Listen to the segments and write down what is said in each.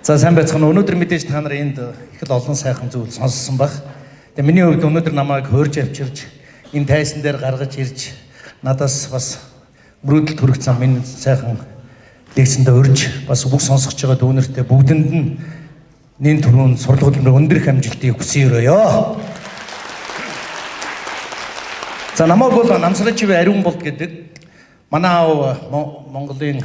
За сайн байцгаана. Өнөөдөр мэдээж та нар энд их л олон сайхан зүйл сонссон байх. Тэгээ миний хувьд өнөөдөр намайг хуурж авчирж энэ тайзан дээр гаргаж ирж надаас бас мөрөөдөл төрөх зам энэ сайхан лекцэндээ урьж бас бүх сонсогч байгаа дүүнертэй бүгдэнд нь нэн түрүүн сурлага хөдөлмөрийн өндөр их амжилтыг хүсэн өрөөё. За намайг бол Намсарчив Ариун болд гэдэг. Манай аав Монголын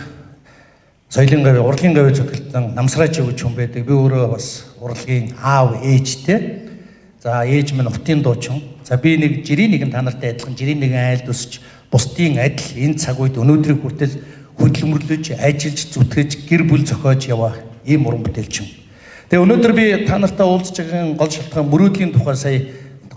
соёлын гавь, урлагийн гавь зүтгэлтэн Намсарчив гэж хүн байдаг. Би өөрөө бас урлагийн аав ээжтэй. За ээж минь хотын дуучин. За би нэг жирийн нэгэн та нартай адилхан жирийн нэгэн айлд өсч бусдын адил энэ цаг үед өнөөдрийг хүртэл хөдөлмөрлөж, ажиллаж, зүтгэж, гэр бүл зохиож яваа ийм уран бүтээлчин. Тэгээ өнөөдөр би та нартай уулзж байгаагийн гол шалтгаан мөрөөдлийн тухай сая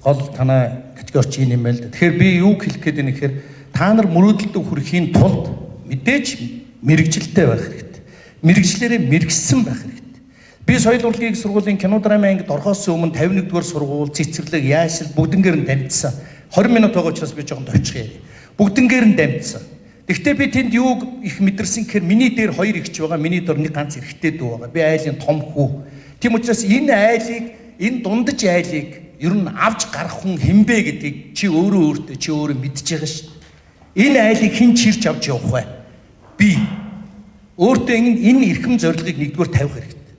гол танай категорич юм байл. Тэгэхээр би юу хэлэх гээд байна гэхээр та нар мөрөөдөлтөд хүрэхийн тулд мэдээж мэрэгжилтэй байх хэрэгтэй. Мэрэгжлээрээ мэрэгсэн байх хэрэгтэй. Би соёл урлагийн сургуулийн кино драмын ангид орохоос өмнө 51-р сургууль, цэцэрлэг, яашил бүгднгээр нь дамжсан. 20 минут байгаа учраас би жоохон товчих юм. Бүгднгээр нь дамжсан. Гэхдээ би тэнд юуг их мэдэрсэн гэхээр миний дээр хоёр эгч байгаа, миний дор нэг ганц эрэгтэй дүү байгаа. Би айлын том хүү. Тийм учраас энэ айлыг, энэ дундаж айлыг ер нь авч гарах хүн хинбэ гэдгийг чи өөрөө өөртөө чи өөрөө мэдж байгаа шүү. Энэ айлыг хэн чирч авч явах вэ? Би. Өөртөө энэ эрхэм зорилгыг нэгдүгээр тавих хэрэгтэй.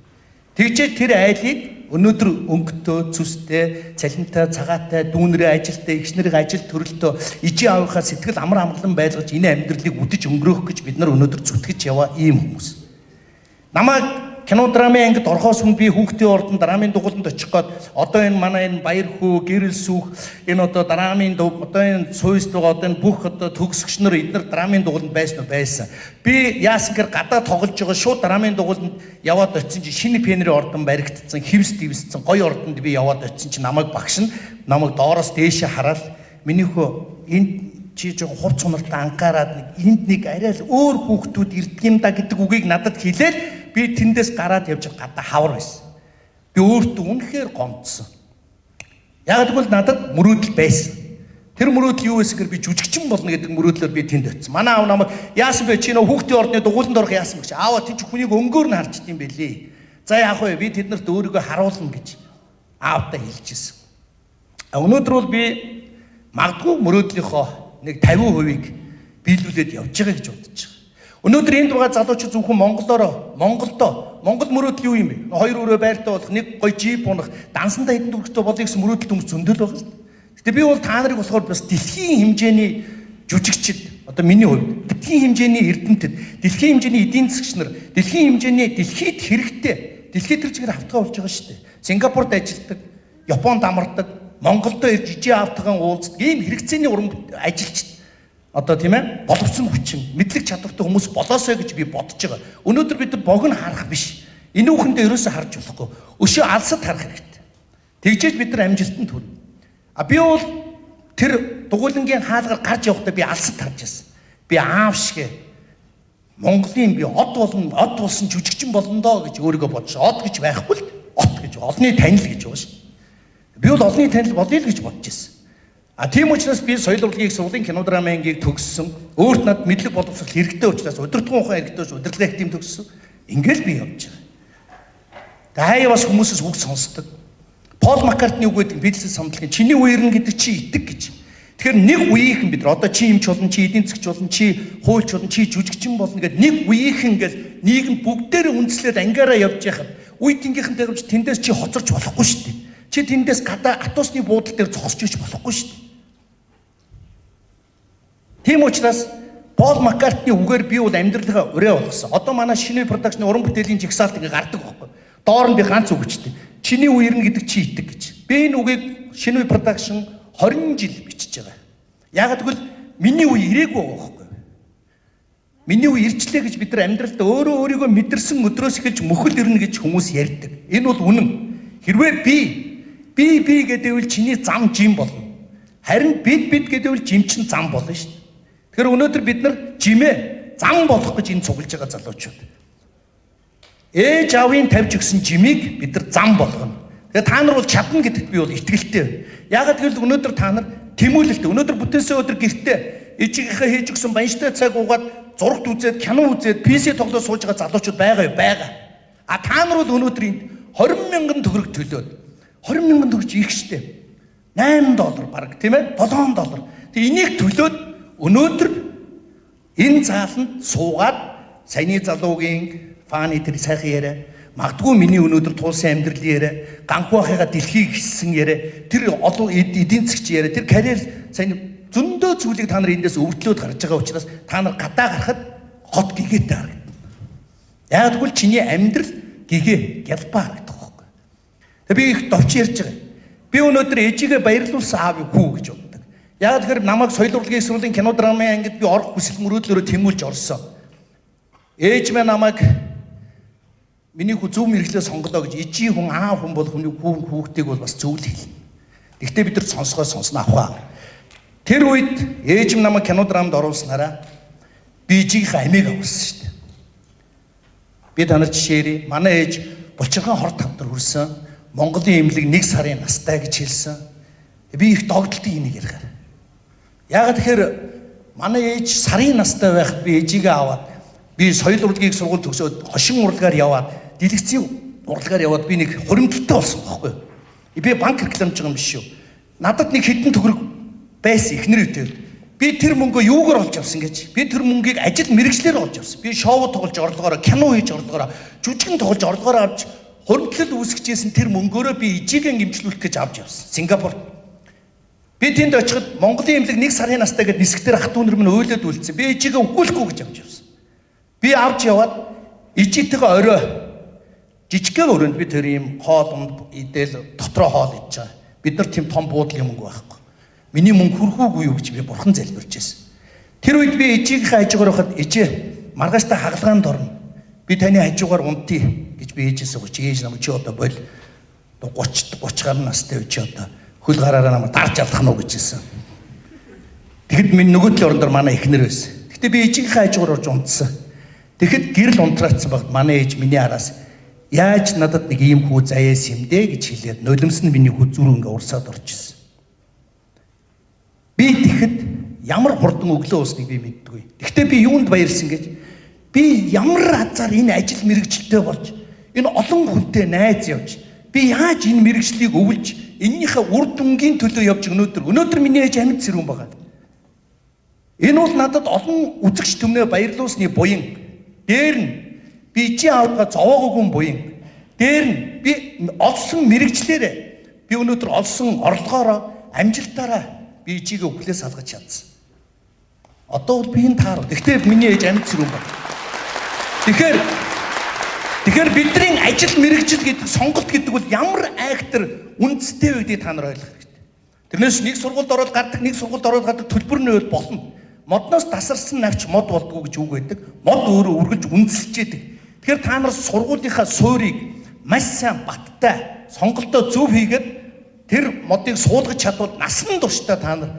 Тэгжээ тэр айлыг өнөөдөр өнгөтөө, цүстэй, цалинтай, цагаатай, дүүнрээ ажилтай, эгч нарын ажил төрөлтөө ижийн аавынхаа сэтгэл амар амгалан байлгаж энэ амьдралыг үдэж өнгөрөөх гэж бид нар өнөөдөр зүтгэж яваа ийм хүмүүс. Намайг кино драмын ангид орохоос өмнө би хүүхдийн ордон драмын дугууланд очих гээд одоо энэ манай энэ баяр хүү, гэрэл сүүх, энэ одоо драмын одоо энэ суйст байгаа одоо энэ бүх одоо төгсгч нар эднэр драмын дугууланд байсан уу? Байсан. Би яасан гэхээр гадаа тоглож байгаа шууд драмын дугууланд яваад очисон чинь шинэ пенерийн ордон баригдсан, хевс дэвссэн гоё ордонд би яваад очисон чинь намайг багш нь намайг доороос дээшээ хараад миний хөө энд чи жоохон хувц сунартай анхаарад нэг энд нэг арай л өөр хүүхдүүд ирдэг юм да гэдэг үгийг надад хэлээд би тэндээс гараад явж гадаа хавар байсан. Би өөртөө үнэхээр гомдсон. Яг гэвэл надад мөрөөдөл байсан. Тэр мөрөөдөл юу байсан гэхээр би жүжигчин болно гэдэг мөрөөдлөөр би тэнд очсон. Манай аав намайг яасан бэ чи нөө хүүхдийн ордны дугууланд орох яасан бэ гэж. Аава тийч хүнийг өнгөөр нь харж идэм бэлээ. За яах вэ? Би тэднэрт өөрийгөө харуулна гэж аавдаа хэлчихсэн. Өнөөдөр бол би магадгүй мөрөөдлийнхөө нэг 50%-ийг биелүүлээд явж байгаа гэж бодож байгаа. Өнөөдөр энд байгаа залуучууд зөвхөн монголоор Монголдо Монгол мөрөөдөл юу юм бэ? Хоёр өрөө байртай болох, нэг гоё жип унах, дансандаа хэдэн төгрөгтэй болъё гэсэн мөрөөдөл хүмүүс зөндөл байгаа шүү дээ. Гэтэ би бол та нарыг болохоор бас дэлхийн хэмжээний жүжигчд, одоо миний хувьд дэлхийн хэмжээний эрдэмтэд, дэлхийн хэмжээний эдийн засгч нар, дэлхийн хэмжээний дэлхийд хэрэгтэй, дэлхийд тэр чигээр хавтгаа болж байгаа шүү дээ. Сингапурт ажилладаг, Японд амардаг, Монголдо ирж ижийн аавтайгаан уулздаг ийм хэрэгцээний уран ажилчид одоо тийм ээ боловсон хүчин, мэдлэг чадвартай хүмүүс болоосой гэж би бодож байгаа. Өнөөдөр бид нар богино харах биш. Энэ үхэндээ ерөөсөө харж болохгүй. Өшөө алсад харах хэрэгтэй. Тэгжээж бид нар амжилтанд хүрнэ. А би бол тэр дугуулангийн хаалгаар гарч явахдаа би алсад харж байсан. Би аав шиг Монголын би од болно, од болсон жүжигчин болно доо гэж өөрийгөө бодсон. Од гэж байхгүй л от гэж, олонний танил гэж байгаа шин. Би бол олонний танил болъё л гэж бодож байсан. А тийм учраас би соёл урлагийн сургуулийн кино драмын ангийг төгссөн. Өөрт над мэдлэг боловсрол хэрэгтэй учраас удирдлагын ухаан хэрэгтэй учраас удирдлагын академи төгссөн. Ингээл би явж байгаа. Тэгээ хаяа бас хүмүүсээс үг сонсдог. Пол Маккартны үг гэдэг Битлс самдлагын чиний үеэрнэ гэдэг чи итэг гэж. Тэгэхээр нэг үеийнхэн бид нар одоо чи эмч болно, чи эдийн засгч болно, чи хуульч болно, чи жүжигчин болно гэдэг нэг үеийнхэн гэл нийгэм бүгдээрээ үндэслээд ангиараа явж яхад үе тэнгийнхэнтэй явж тэндээс чи хоцорч болохгүй шүү дээ. Чи тэндээс гадаа атуусны буудал дээр зогсож ич болохгүй шүү дээ. Тийм учраас Пол Маккартны үгээр би бол амьдралынхаа ураа болгосон. Одоо манай шинэ продакшны уран бүтээлийн жагсаалт ингээ гардаг байхгүй. Доор нь би ганц үг гэжтэй. Чиний үеэрнэ гэдэг чи итэг гэж. Би энэ үгийг шинэ продакшн 20 жил бичиж байгаа. Яг гэвэл миний үе ирээгүй байгаа байхгүй. Миний үе ирчлээ гэж бид нар амьдралд өөрөө өөрийгөө мэдэрсэн өдрөөс эхэлж мөхөл ирнэ гэж хүмүүс ярьдаг. Энэ бол үнэн. Хэрвээ би гэдээвэл чиний зам жим болно. Харин бид гэдээвэл жим чин зам болно шүү дээ. Тэгэхээр өнөөдөр бид нар жимээ зам болох гэж энэ цуглаж байгаа залуучууд. Ээж аавын тавьж өгсөн жимийг бид нар зам болгоно. Тэгээ та нар бол чадна гэдэгт би бол итгэлтэй байна. Яагаад гэвэл өнөөдөр та нар тэмүүлэлтэй. Өнөөдөр бүтэнсээ өдөр гэртээ ээжийнхээ хийж өгсөн баяжтай цаг уугаад зурагт үзээд, кино үзээд, PC тоглоод сууж байгаа залуучууд байгаа юу? Байгаа. А та нар бол өнөөдөр энд 20 мянган төгрөг төлөөд 20 мянган төгрөг их штэ. 8 доллар баг тийм ээ 7 доллар. Тэгээ энийг төлөөд өнөөдөр энэ зааланд суугаад саяны залуугийн фаны тэр сайхан яриа, магадгүй миний өнөөдөр туулсан амьдралын яриа, ганхуу ахыгаа дэлхийг хийсэн яриа, тэр олон эдийн засгч яриа, тэр карьер сайн зөндөө зүйлийг та нар эндээс өвдлөөд гарч байгаа учраас та нар гадаа гарахад хот гэгээтэй харагдана. Яг тэгвэл чиний амьдрал гэгээ гялбаа харагдах байхгүй. Тэгээ би их товч ярьж байгаа. Би өнөөдөр ээжигээ баярлуулсан аав хүү гэж боддог. Яг тэгэхээр намайг соёл урлагийн сургуулийн кино драмын ангид би орох хүсэл мөрөөдлөөрөө тэмүүлж орсон. Ээж минь намайг миний хүү зөв мэргэжлээ сонголоо гэж ээжийн хүн аав хүн бол хүний хүүхдийг бол бас зөвл хэлнэ. Гэхдээ бид нар сонсгоо сонсно авах. Тэр үед ээж минь намайг кино драмд оруулснараа би ээжийнхээ амийг авсан шүү дээ. Би та нар жишээрээ манай ээж булчирхан хор тавдар хүрсэн. Монголын эмнэлэг 1 сарын настай гэж хэлсэн. Би их догдолтой энийг ярихаар. Яг тэгэхээр манай ээж сарын настай байхад би ээжигээ аваад би соёл урлагийн сургууль төгсөөд хошин урлагаар яваад дэлгэцийн урлагаар яваад би нэг хуримтлалтай болсон байхгүй юу? Би банк рекламж байгаа юм биш үү? Надад нэг хэдэн төгрөг байсан эхнэр үедээ. Би тэр мөнгөө юугаар олж авсан гэж? Би тэр мөнгийг ажил мэргэжлээр олж авсан. Би шоу тоглож орлогоороо, кино хийж орлогоороо, жүжигэн тоглож орлогоороо авч хуримтлал үүсгэжсэн тэр мөнгөөрөө би ижигээ гимжлүүлэх гэж авч явсан. Сингапурт. Би тэнд очиход Монголын эмнэлэг 1 сарын настай гэдээ нисгтэр ах дүү нар минь уйлаад үлдсэн. Би ижигээ өгөхгүй гэж авч явсан. Би авч яваад ижитэйгээ орой жижигхэн өрөөнд би тэр ийм хоол унд идэл дотроо хоол идэж байгаа. Бид нар тийм том буудлын мөнгө байхгүй. Миний мөнгө хүрхүүгүй юу гэж би бурхан залбирч байсан. Тэр үед би ээжийнхээ хажуугаар байхад ээжээ маргааштай хагалгаанд орно. Би таны хажуугаар унтъя гэж би ээжээс өгч ээж намайг чи одоо боль 30 30 гаруй настай чи одоо хөл гараараа намайг дарж алах нь уу гэж хэлсэн. Тэгэхэд минь нөгөө талын орон дээр манай эхнэр байсан. Гэтэ би ээжийнхээ хажуугаар орж унтсан. Тэгэхэд гэрэл унтраацсан багт манай ээж миний араас яаж надад нэг ийм хүү заяас юм дээ гэж хэлээд нулимс нь миний хүү зүрх ингээ урсаад орж ирсэн. Би тэгэхэд ямар хурдан өглөө усныг би мэддэггүй. Гэхдээ би юунд баярлсан гэж би ямар азар энэ ажил мэргэжилтэй болж энэ олон хүнтэй найз явж би яаж энэ мэргэжлийг өвлж эннийхээ үр дүнгийн төлөө явж өнөөдөр миний ээж амьд сэрүүн байгаа. Энэ бол надад олон үзэгч түмнээ баярлуулсны буян. Дээр нь би чи аавгаа зовоогоогүй буян. Дээр нь би олсон мэргэжлээрээ би өнөөдөр олсон орлогоороо амжилтаараа би ижигээ өглөөс алгаж чадсан. Одоо бол би энэ таарав. Гэхдээ миний ээж амьд сэрүүн байна. Тэгэхээр бидний ажил мэргэжил гэдэг сонголт гэдэг бол ямар айхтар үндэстэй вэ гэдгийг та нар ойлгох хэрэгтэй. Тэрнээс нэг сургуульд ороод гардаг, нэг сургуульд ороод гардаг төлбөр нь бол болно. Модноос тасарсан навч мод болдгоо гэж үг байдаг. Мод өөрөө үргэлж үндэслэж идэг. Тэгэхээр та нар сургуулийнхаа суурийг маш сайн баттай сонголтоо зөв хийгээд тэр модыг суулгаж чадвал насан туршдаа та нар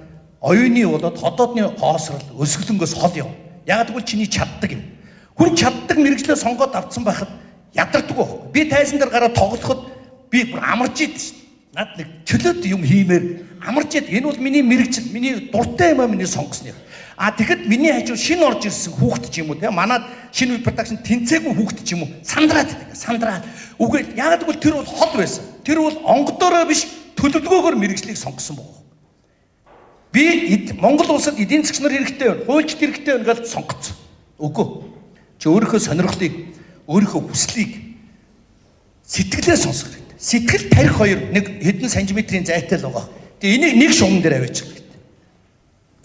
оюуны болоод хотоодны хоосрол өсгөлөнгөөс хол яв. Яг тэгвэл чиний чаддаг юм. Хүн чаддаг мэргэжлээ сонгоод авцсан байхад ядардаггүй байхгүй. Би тайзан дээр гараад тоглоход би бүр амарч идэв шүү дээ. Над нэг чөлөөт юм хиймээр амарч ид. Энэ бол миний мэргэжил, миний дуртай юм аа миний сонгосны. А тэгэхэд миний хажуу шинэ орж ирсэн хүүхэд ч юм уу те манад шинэ үе production тэнцээгүй хүүхэд ч юм уу сандраад идэг. Сандраад. Үгүй яг тэгвэл тэр бол хол байсан. Тэр бол онгодороо биш төлөвлөгөөгөөр мэргэжлийг сонгосон байгаа. Би Монгол улсад эдийн засгч нар хэрэгтэй байна, хуульчид хэрэгтэй байна гэж сонгоцсон. Үгүй. Чи өөрийнхөө сонирхлыг, өөрийнхөө хүслийг сэтгэлээ сонсох хэрэгтэй. Сэтгэл тарих хоёр нэг хэдэн сантиметрийн зайтай л байгаа. Тэгээ энийг нэг шугам дээр аваачих хэрэгтэй.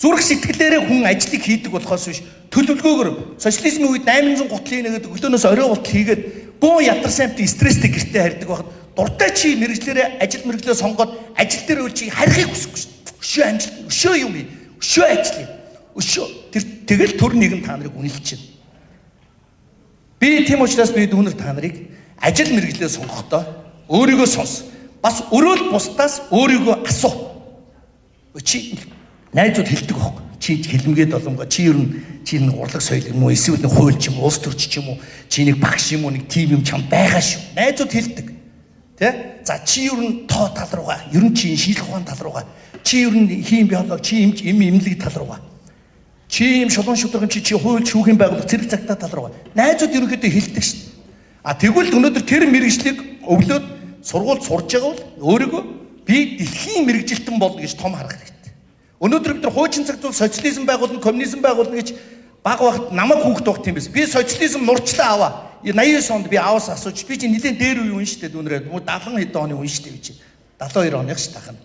Зүрх сэтгэлээрээ хүн ажлыг хийдэг болохоос биш төлөвлөгөөгөөр социализмын үед 800 гутлын нэгэд өглөөнөөс орой гутал хийгээд буу ядарсан амт стресстэй гэртээ харьдаг байхад дуртай чи мэргэжлээрээ ажил мэргэжлээ сонгоод ажил дээр үл чи харихыг хүсэхгүй шүү дээ. Өшөө амжилт, өшөө юм хий, өшөө ажил хий. Өшөө тэр тэгэл төр нийгэм та нарыг үнэлж байна. Би тийм учраас би дүүнер та нарыг ажил мэргэжлээ сонгохдоо өөрийгөө сонс. Бас өрөөл бусдаас өөрийгөө асуу. Чи найзууд хэлдэг байхгүй. Чи хэлмгээд боломгоо чи ер нь чи нэг урлаг соёл юм уу эсвэл нэг хууль ч юм уу улс төрч ч юм уу чи нэг багш юм уу нэг тим юм чам байгаа шүү. Найзууд хэлдэг. Тэ? За чи ер нь тоо тал руугаа, ер нь чи шинжлэх ухаан тал руугаа, чи ер нь хийм биологи, чи юм эмнэлэг тал руугаа. Чи юм шулуун шударган чи хууль шүүхийн байгууллага цэрэг цагтаа тал руугаа. Найзууд ерөнхийдөө хэлдэг шүү. А тэгвэл өнөөдөр тэр мэргэжлийг өвлөөд сургуульд сурж байгаа бол өөрийгөө би дэлхийн мэргэжилтэн болно гэж том харах хэрэгтэй. Өнөөдөр бид нар хуучин цагт бол социализм байгуулна, коммунизм байгуулна гэж баг багт намайг хүүхд багт юм биш. Би социализм нурчлаа аваа. 89 онд би ааваас асууж би чи нэлээд дээр үе үн штэ дүүнрээ 70 хэдэн оны үн штэ би чи 72 оных ш тахна.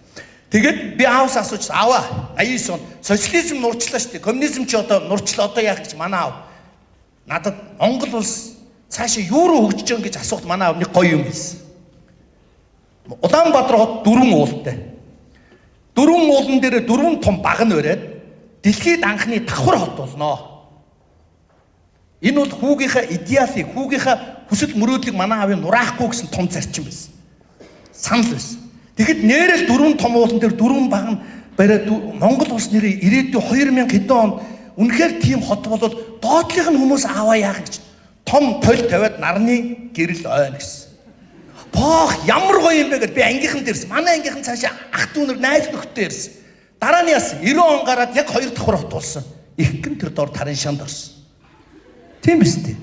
Тэгээд би ааваас асууж аваа 89 онд социализм нурчлаа штэ, коммунизм чи одоо нурчлаа, одоо яах гэж манай аав надад Монгол улс цаашаа юу руу хөгжиж байгаа гэж асуухад манай аав нэг гоё юм хэлсэн. Улаанбаатар хот 4 уултай. 4 уулан дээр 4 том баг нь бариад дэлхийд анхны давхар хот болноо. Энэ бол хүүгийнхаа идеалыг, хүүгийнхаа хүсэл мөрөөдлийг манай аавын нураахгүй гэсэн том зарчим байсан. Санал байсан. Тэгэхэд нэрэл 4 том уулан дээр 4 баг нь бариад Монгол улс нэрээ ирээдүйн 2000 хэдэн онд үнэхээр тийм хот болвол доотлих нь хүмүүс аваа яах гэж том толь тавиад нарны гэрэл ойно гэсэн. Бох ямар гоё юм бэ гэд би ангийнхан дээрсэн. Манай ангийнхан цаашаа ах дүүнэр найз нөхдөд ирсэн. Дараа нь яасан? 90 он гараад яг 2 давхар хот болсон. Ихгэн тэр доор тарын шанд орсон. Тийм биз дээ.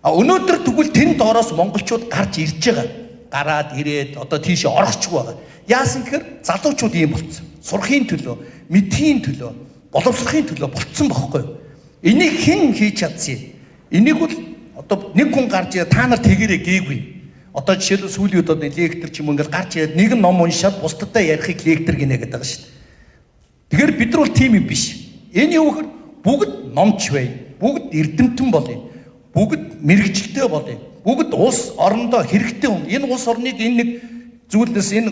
А өнөөдөр тэгвэл тэн доороос монголчууд гарч ирж байгаа. Гараад ирээд одоо тийшээ орохчгүй байгаа. Яасан гэхээр залуучууд ийм болцсон. Сурахын төлөө, мэдхийн төлөө, боловсрохын төлөө болцсон бохоггүй. Энийг хэн хийж чадсан юм? Энийг бол одоо нэг хүн гарч ирээ та нар тэгэрээ гээгүй. Одоо жишээлбэл сүүлийн үед одоо лектор ч юм ингээл гарч ирээд нэг ном уншаад бусдадтай ярихыг лектор гинэ гэдэг байгаа шүү дээ. Тэгэхээр бид нар бол тийм юм биш. Энэ юу гэхээр бүгд номч бай, бүгд эрдэмтэн болъё, бүгд мэргэжилтэй болъё, бүгд улс орондоо хэрэгтэй хүн. Энэ улс орныг энэ нэг зүйлээс энэ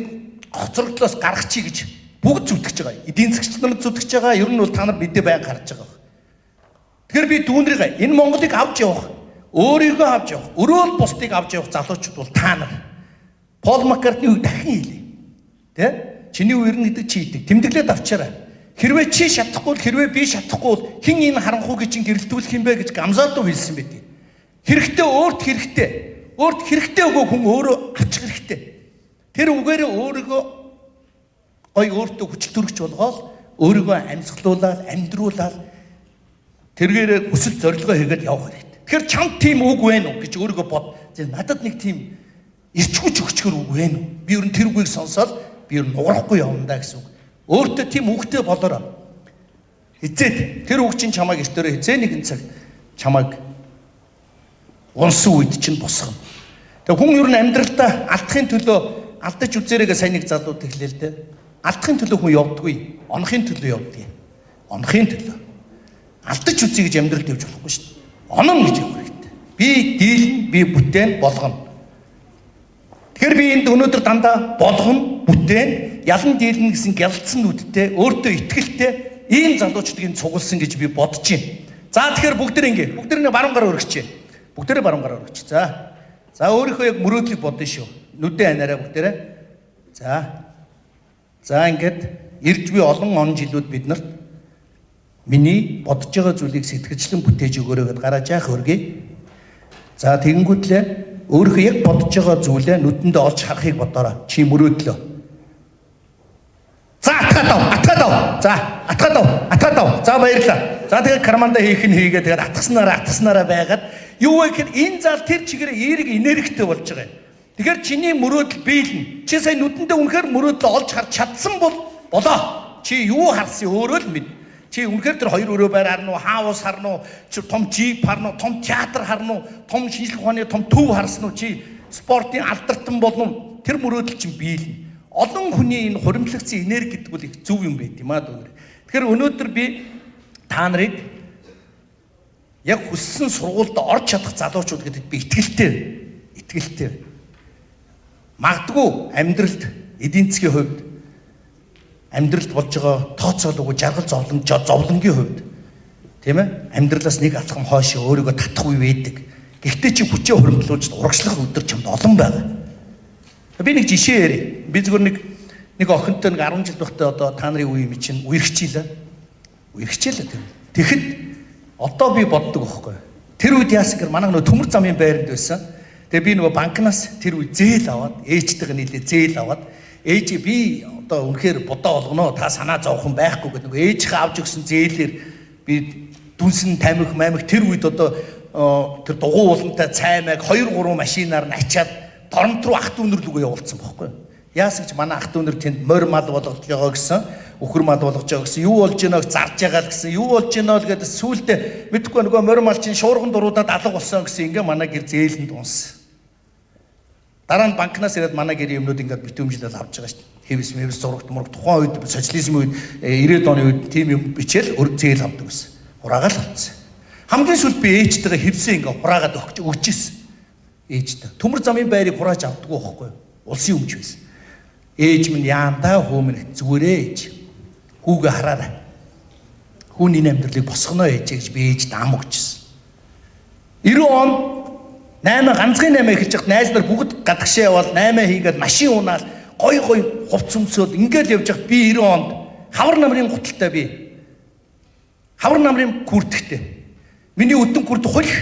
хоцрогдлоос гаргачих гэж бүгд зүтгэж байгаа. Эдийн засгч нар зүтгэж байгаа. Ер нь бол та нар мэдээ байнга харж байгаа. Тэгэхээр би дүүнрийг энэ Монголыг авч явах, өөрийгөө авч явах, өрөөл бусдыг авч явах залуучууд бол та нар. Пол Маккартны үг дахин хэлье. Тэ? Чиний үернэ гэдэг чи идэг. Тэмдэглээд авчаарай. Хэрвээ чи шатахгүй бол, хэрвээ би шатахгүй бол хэн энэ харанхуугийг чинь гэрэлтүүлэх юм бэ гэж Гамзатов хэлсэн байдаг. Хэрэгтэй өөрт хэрэгтэй. Өөрт хэрэгтэй өгөө хүн өөрөө авчих хэрэгтэй. Тэр үгээрээ өөрийгөө гой өөртөө хүчил төрөгч болгоол, өөрийгөө амьсгалуулаад, амьдруулаад тэргээрээ хүсэл зорилгоо хийгээд явах хэрэгтэй. Тэгэхээр чамд тийм үг байна уу гэж өөрийгөө бод. Надад нэг тийм ирч хүч өгчгөр үг байна уу? Би ер нь тэр үгийг сонсоод би ер нь нугарахгүй явна да гэсэн үг. Өөртөө тийм үгтэй болоорой. Хизээд тэр үг чинь чамайг эртөөрөө хизээ нэгэн цаг чамайг унсан үед чинь босгоно. Тэгээ хүн ер нь амьдралдаа алдахын төлөө алдаж үзээрэй сайн нэг залуу тэглээ л дээ. Алдахын төлөө хүн явдаггүй. Онохын төлөө явдаг. Онохын төлөө. Алдаж үзье гэж амьдралд явж болохгүй шүү дээ. Онно гэж явах хэрэгтэй. Би дийлнэ, би бүтээн, болгоно. Тэгэхээр би энд өнөөдөр дандаа болгоно, бүтээн, ялан дийлнэ гэсэн гялцсан нүдтэй, өөртөө итгэлтэй ийм залуучдыг цугласан гэж би бодож байна. За тэгэхээр бүгд нэг ингэ. Бүгд нэг баруун гар өргөчээ. Бүгдээрээ баруун гар өргөч. За. За өөрийнхөө яг мөрөөдлийг бодно шүү. Нүдээ анаарай бүгдээрээ. За. За ингээд ирж би олон он жилүүд бид нарт миний бодож байгаа зүйлийг сэтгэжлэн бүтээж өгөөрэй гэдээ гараа жаах өргөе. За тэгэнгүүтлээ өөрийнхөө яг бодож байгаа зүйлээ нүдэндээ олж харахыг бодоорой. Чи мөрөөдлөө. За атгаад ав, атгаад ав. За атгаад ав, атгаад ав. За баярлалаа. За тэгээд карманда хийх нь хийгээ тэгээд атгаснараа байгаад юу вэ гэхээр энэ зал тэр чигээр эерэг энергитэй болж байгаа юм. Тэгэхээр чиний мөрөөдөл биелнэ. Чи сая нүдэндээ үнэхээр мөрөөдлөө олж харж чадсан бол болоо. Чи юу харсан өөрөө л мэд. Чи үнэхээр тэр хоёр өрөө байр харна уу, хаус харна уу, чи том джип харна уу, том театр харна уу, том шинжлэх ухааны том төв харсан уу, чи спортын алдартан болно уу? Тэр мөрөөдөл чинь биелнэ. Олон хүний энэ хуримтлагдсан энерги гэдэг бол их зөв юм байт юм аа дүүнэр. Тэгэхээр өнөөдөр би та нарыг яг хүссэн сургуульд орж чадах залуучууд гэдэгт би итгэлтэй. Итгэлтэй. Магадгүй амьдралд эдийн засгийн хувьд амьдралд болж байгаа тооцоолоогүй жаргал зовлонгийн хувьд тийм ээ амьдралаас нэг алхам хойш өөрийгөө татах үе байдаг. Гэхдээ чи хүчээ хуримтлуулж урагшлах өдөр чамд олон байгаа. Би нэг жишээ ярив. Би зүгээр нэг охинтой нэг 10 жил байхдаа одоо та нарын үе юм чинь үерхчихлээ. Үерхчихлээ тийм. Тэгэхэд одоо би боддог байхгүй. Тэр үед яасан гэхээр манай нөгөө төмөр замын байранд байсан. Тэгээ би нөгөө банкнаас тэр үе зээл аваад ээжтэйгээ нийлээ зээл аваад ээж би одоо үнэхээр будаа болгоно та санаа зовхон байхгүй гэдэг нөгөө ээжийнхээ авч өгсөн зээлээр би дүнсэн тамхи мамих тэр үед одоо тэр дугуй уулантай цаймаг 2 3 машинаар нь ачаад Доромт руу ах дүүнэр лүгээ явуулсан байхгүй юу? Яасан ч манай ах дүүнэр тэнд морь мал болгож байгаа гэсэн, үхэр мал болгож байгаа гэсэн, юу болж гинэ зарж байгаа л гэсэн, юу болж гинэ л гэдэг сүултээ мэдэхгүй нөгөө морь мал чинь шуурган дуруудаад алга болсон гэсэн ингээ манай гэр зээлэнд унсан. Дараа нь банкнаас ирээд манай гэрийн юмнууд ингээд битүүмжлэл авч байгаа шүү дээ. Хэвс мэвс зурагт мураг тухайн үед социализм үед 90-ад оны үед тийм юм бичээл зээл авдаг байсан. Хураагаал авцсан. Хамгийн сүүлд би ээжтэйгээ хэвсээ ингээ хураагаад өгч ирсэн. Ээжтэй. Төмөр замын байрыг хурааж авдаггүй байхгүй юу? Улсын өмч байсан. Ээж минь яандаа хүү минь зүгээрээ ээж. Хүүгээ хараарай. Хүүний амьдралыг босгоно ээж гэж би ээжд ам өгчсэн. 90 он 8 ганцхан 8 эхэлж хат найз нар бүгд гадагшаа яваал 8 хийгээд машин унаал гой гой хувц өмсөөл ингээл явж хат би 90 онд хавар намрын гуталтай би. Хавар намрын күрдэгтэй. Миний өдөн күрд хулх.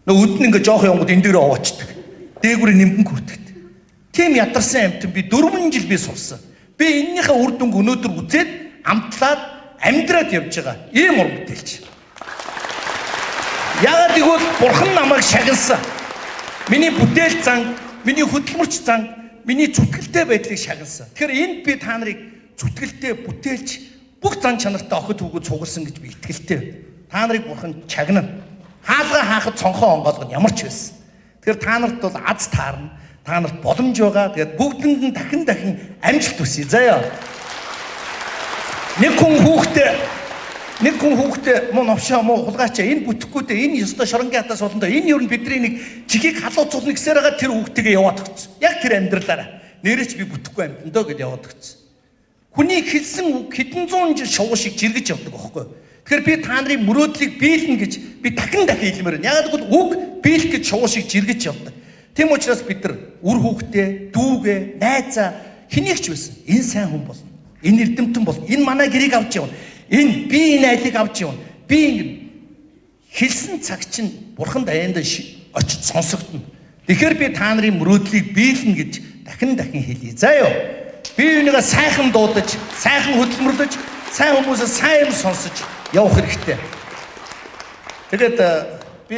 Нөгөө өдөн ингээ жоох явангууд энэ дээрээ овоочдөг. Дээгүүрээ нэмгэн күрдэгтэй. Тийм ядарсан амтан би 4 жил би сурсан. Би эннийхээ үр дүнг өнөөдөр үзээд амтлаад амьдраад явж байгаа. Ийм уран бүтээлч. Яагаад гэвэл бурхан намайг шагнасан. Миний бүтээл зан, миний хөдөлмөрч зан, миний зүтгэлтэй байдлыг шагнасан. Тэгэхээр энд би та нарыг зүтгэлтэй бүтээлч бүх зан чанартай охид хүүгүүд цугласан гэж би итгэлтэй. Та нарыг бурхан чагнана. Хаалга хаахад цонхоо онгоолгоно ямар ч байсан. Тэгэхээр та нарт бол аз таарна. Та нарт боломж байгаа. Тэгээд бүгдэнд нь дахин дахин амжилт хүсье. Заяа. Нэг хүн хүүхдээ муу новшоо муу хулгайчаа энэ бүтэхгүй дээ энэ ёстой шоронгийн хатаас олондоо энэ ер нь бидний нэг чихийг халууцуулна гэсээр байгаа тэр хүүхдтэйгээ яваад өгсөн. Яг тэр амьдралаараа нэрээ ч би бүтэхгүй амьдандоо гэд яваад өгсөн. Хүний хэлсэн үг хэдэн зуун жил шувуу шиг жиргэж явдаг байхгүй. Тэгэхээр би та нарын мөрөөдлийг биелнэ гэж би дахин дахин хэлмээр байна. Яг гэвэл үг биелэх гэж шувуу шиг жиргэж явдаг. Тийм учраас бид нар үр хүүхдээ, дүүгээ, найзаа хэнийг ч байсан энэ сайн хүн болно. Энэ эрдэмтэн болно. Энэ манай гэрийг авч явна. Энэ би энэ айлыг авч явна. Би ингэ хэлсэн цаг чинь бурхан даяанд очиж сонсогдно. Тэгэхээр би та нарын мөрөөдлийг биелнэ гэж дахин дахин хэлье. За юу. Би үүнийгээ сайхан дуудаж, сайхан хөдөлмөрлөж, сайн хүмүүсээ сайн юм сонсож явах хэрэгтэй. Тэгээд би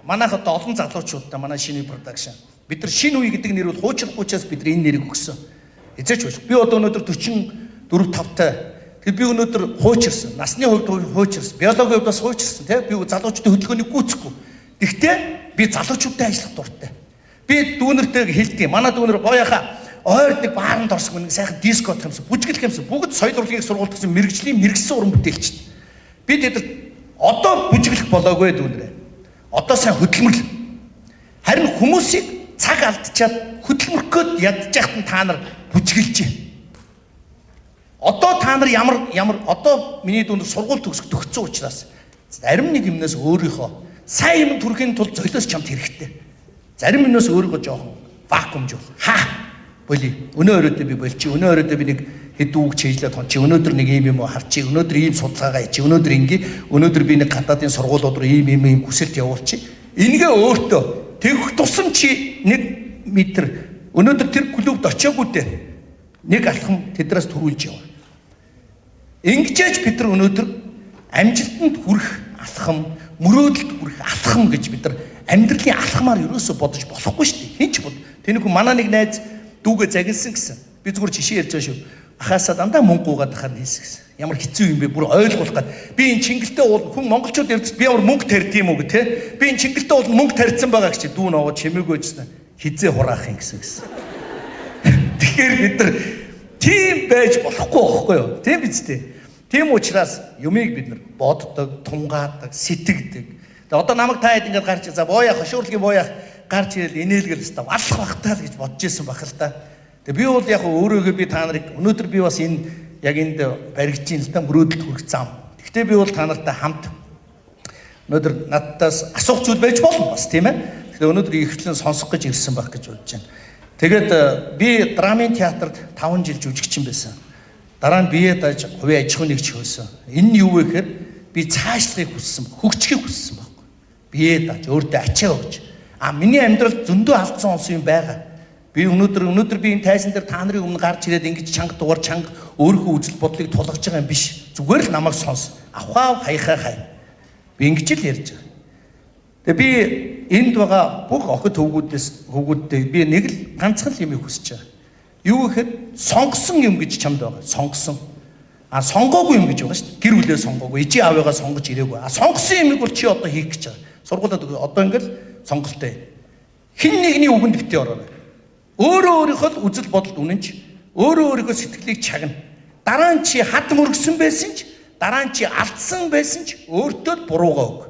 манайх одоо олон залуучуудтай манай шинэ production. Бид нар шинэ үе гэдэг нэр бол хуучрахгүй учраас бид нар энэ нэрийг өгсөн. Эзэж болох. Би одоо өнөөдөр 44 5-тай. Тэгэхээр би өнөөдөр хуучирсан. Насны хувьд хуучирсан. Биологийн хувьд бас хуучирсан, тий? Би залуучдын хөдөлгөөнийг гүйцэхгүй. Гэхдээ би залуучуудтай ажиллах дуртай. Би дүүнертэй хэлдэг. Манай дүүнер гоёхаа ойрд нэг бааранд орсон нэг сайхан диско юмсан, бүжиглэх юмсан. Бүгд соёл урлагийн сургуульд гэсэн мэрэгжлийн мэрэгсэн уран бүтээлч. Би тэд одоо бүжиглэх болоогүй дүүнерээ. Одоо сайн хөдөлмөрлө. Харин хүмүүсийг цаг алдчаад хөдөлмөрөх гээд ядчих нь та нар бүжиглэж. Одоо та нар ямар одоо миний дүнд сургууль төгсөх төгссөн учраас зарим нэг юмнаас өөрийнхөө сайн юм төрхийн тулд золиос чамд хэрэгтэй. Зарим юмнаас өөрийгөө жоохон вакуумжуул. Ха. Боли. Өнөө өрөөдөө би болчих. Өнөө өрөөдөө би нэг хэд үг чийжлээ тончи. Өнөөдөр нэг ийм юм харчи. Өнөөдөр ийм судалгаагаа хийчи. Өнөөдөр ингээ. Өнөөдөр би нэг гадаадын сургуулиуд руу ийм ийм ийм хүсэлт явуулчих. Энгээ өөртөө тэгэх тусам чи 1 метр өнөөдөр тэр клубд очиагүй дээ. Нэг алхам тэдрээс төрүүлж яв. Ингэжээж бид нар өнөөдөр амжилтанд хүрэх алхам, мөрөөдөлд хүрэх алхам гэж бид нар амьдралын алхмаар ерөөсө бодож болохгүй шүү дээ. Хин ч бод. Тэнийхүү манай нэг найз дүүгээ загинсан гэсэн. Би зүгээр жишээ ярьж байгаа шүү. Ахаасаа дандаа мөнгө гуугаад ахаар нь хийсэн гэсэн. Ямар хэцүү юм бэ? Бүр ойлгуулах гад. Би энэ Чингэлтэй уул хүн монголчууд ярьж би ямар мөнгө тарьд юм уу гэх те. Би энэ Чингэлтэй уул мөнгө тарьсан байгаа гэж дүү ногоо чимээгүй байсан. Хизээ хураах юм гэсэн гэсэн. Тэгэхээр бид нар тийм байж болохгүй байхгүй юу? Тийм биз дээ. Тийм учраас юмыг бид нар боддог, тунгаадаг, сэтгэдэг. Тэгээ одоо намайг та хэд ингээд гарч за бооя хошуурлгийн бооя гарч ирэл инээлгэл өстө алах бахтаа л гэж бодож исэн байх л та. Тэгээ би бол яг өөрөөгөө би та нарыг өнөөдөр би бас энэ яг энд баригдж ин л да мөрөөдөлд хүрэх зам. Гэхдээ би бол та нартай хамт өнөөдөр надтаас асуух зүйл байж болно бас тийм ээ. Тэгэхээр өнөөдөр ихтлэн сонсох гэж ирсэн байх гэж бодож байна. Тэгээд би драмын театрт 5 жил жүжигчин байсан. Дараа нь бие дааж хувийн аж ахуйн нэгж хөөсөн. Энэ нь юу вэ гэхээр би цаашлахыг хүссэн, хөгжихийг хүссэн байхгүй. Бие дааж өөртөө ачаа өгч. А миний амьдралд зөндөө алдсан онсон юм байгаа. Би өнөөдөр би энэ тайзан дээр та нарын өмнө гарч ирээд ингэж чанга дугаар чанга өөрийнхөө үзэл бодлыг тулгаж байгаа юм биш. Зүгээр л намайг сонс. Авхаа хаяхаа хай. Би ингэж л ярьж байгаа. Тэгээ би энд байгаа бүх охид хөвгүүдтэй би нэг л ганцхан л юм хүсэж байгаа. Юу гэхээр сонгосон юм гэж чамд байгаа. Сонгосон. А сонгоогүй юм гэж байгаа шүү дээ. Гэр бүлээ сонгоогүй, ээжийн аавыгаа сонгож ирээгүй. А сонгосон юмыг бол чи одоо хийх гэж байгаа. Сургуулиуд одоо ингээл сонголттой. Хэн нэгний үгэнд битгий ороорой. Өөрөө өөрийнхөө л үзэл бодолд үнэнч, өөрөө өөрийнхөө сэтгэлийг чагна. Дараа нь чи хад мөргсөн байсан ч, дараа нь чи алдсан байсан ч өөртөө л буруугаа өг.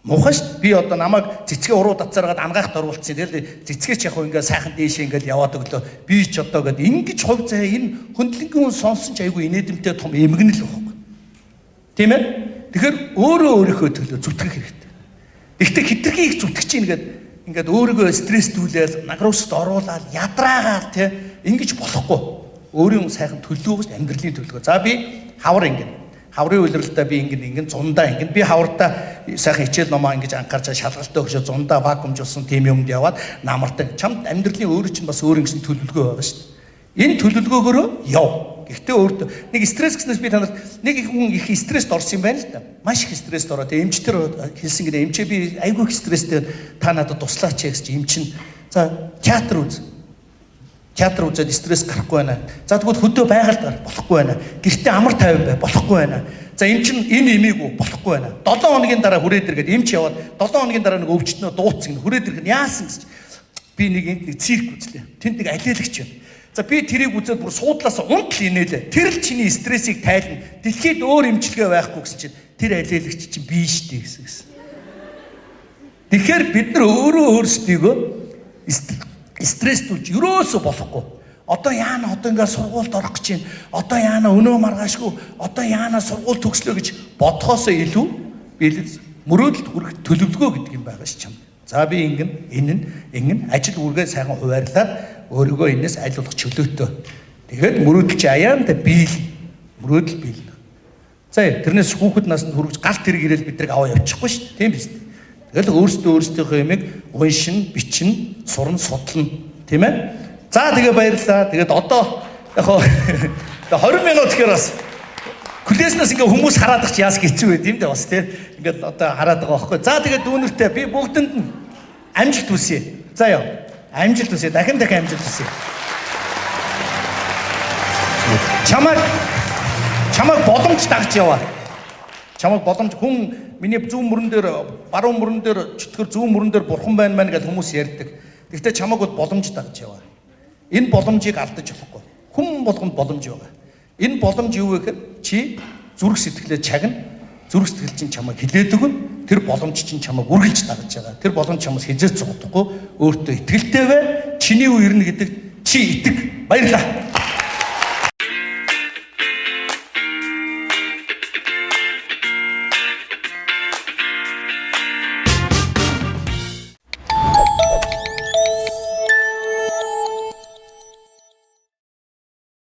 Муухай шүү. Би одоо намайг цэцгээ уруу татсараад ангаахт оруулсан. Тэгэл цэцгээ ч яг хөө ингээ сайхан дээшээ ингээл яваад өглөө. Би ч одоо гэд ингэж хувь заяа энэ хөндлөнгийн хүн сонсон ч айгүй инээдэмтэй том эмгэнэл байхгүй. Тийм ээ? Тэгэхээр өөрөө өөрийнхөө төлөө зүтгэх хэрэгтэй. Гэхдээ хитрхи их зүтгэж чинь гээд ингээд өөрийгөө стресстүүлээл, нагруусд оруулаад, ядраагаал тий ингэж болохгүй. Өөрийн сайхан төлөөгөөс амьдралын төлөвлөгөө. За би хавар ингэ. Хаврын улиралдаа би ингэн зундаа ингэн би хавартаа сайхан хичээл номоо ингэж анхаарч шалгалтаа өгшөө зундаа вакуумжуулсан тийм юмд яваад намартай. Чамд амьдралын өөрөө чинь бас өөр ингэсэн төлөвлөгөө байгаа шүү дээ. Энэ төлөвлөгөөгөөрөө яв. Гэхдээ өөртөө нэг стресс гэснээс би танарт нэг их хүн их стресст орсон юм байна л да. Маш их стресст ороо. Тэгээ эмчтэр хэлсэн гинэ эмчээ би айгүй их стресстэй та надад туслаач гэж чи эмч нь за театр үз. Театр үзээд стресс гарахгүй байна. За тэгвэл хөдөө байгальд гар болохгүй байна. Гэртээ амар тайван бай болохгүй байна. За эмч нь энэ эмийг болохгүй байна. 7 хоногийн дараа хүрээд иргээд эмч яваад 7 хоногийн дараа нэг өвчтнөө дууцсан гинэ хүрээд ирэх нь яасан гэж би нэг энд нэг цирк үзлээ. Тэнд нэг алиалагч байна. За би тэрийг үзээд бүр суудлаас унтал инээлээ. Тэр л чиний стрессийг тайлна. Дэлхийд өөр эмчилгээ байхгүй гэсэн чинь тэр алиалагч чинь би штэ гэсэн гэсэн. Тэгэхээр бид нар өөрөө өөрсдийгөө стресстүүлж ерөөсөө болохгүй. Одоо яана одоо ингээд сургуульд орох гэж байна. Одоо яана өнөө маргаашгүй. Одоо яана сургууль төгслөө гэж бодхоосоо илүү би мөрөөдөлд хүрэх төлөвлөгөө гэдэг юм байгаа ш чам. За би ингэн энэ нь ингэн ажил үүргээ сайхан хуваарлаад өөрийгөө энэс аль болох чөлөөтөө. Тэгээд мөрөөдөл чи аяанда биел. Мөрөөдөл биелнэ. За тэрнээс хүүхэд наснд хүрэж галт тэрэг ирээл бид нарыг аваа явчихгүй ш. Тийм биз дээ. Тэгэл өөрсдөө өөрсдийнхөө юмыг уншин, бичин, сурна, судлана. Тийм ээ? За тэгээ баярлалаа. Тэгээд одоо яг хоо 20 минут гэхээр бас хүлээснээс ингээ хүмүүс хараад ах чи яас хэцүү байд юм дээ бас тий. Ингээд одоо хараад байгаа байхгүй. За тэгээд дүүнертэй би бүгдэнд нь амжилт хүсье. За яа. Амжилт хүсье. Дахин дахин амжилт хүсье. Чамайг боломж дагж яваа. Чамайг боломж хүн миний зүүн мөрөн дээр баруун мөрөн дээр чөтгөр зүүн мөрөн дээр бурхан байна мэн гэж хүмүүс ярьдаг. Гэхдээ чамайг бол боломж дагж яваа. Энэ боломжийг алдаж болохгүй. Хүн болгонд боломж байгаа. Энэ боломж юу вэ гэхээр чи зүрх сэтгэлээ чагна. Зүрх сэтгэл чинь чамайг хилээд өгнө. Тэр боломж чинь чамайг үргэлж дагж байгаа. Тэр боломж чамаас хизээч цугдахгүй. Өөртөө итгэлтэй бай. Чиний үе ирнэ гэдэг чи итэг. Баярлалаа.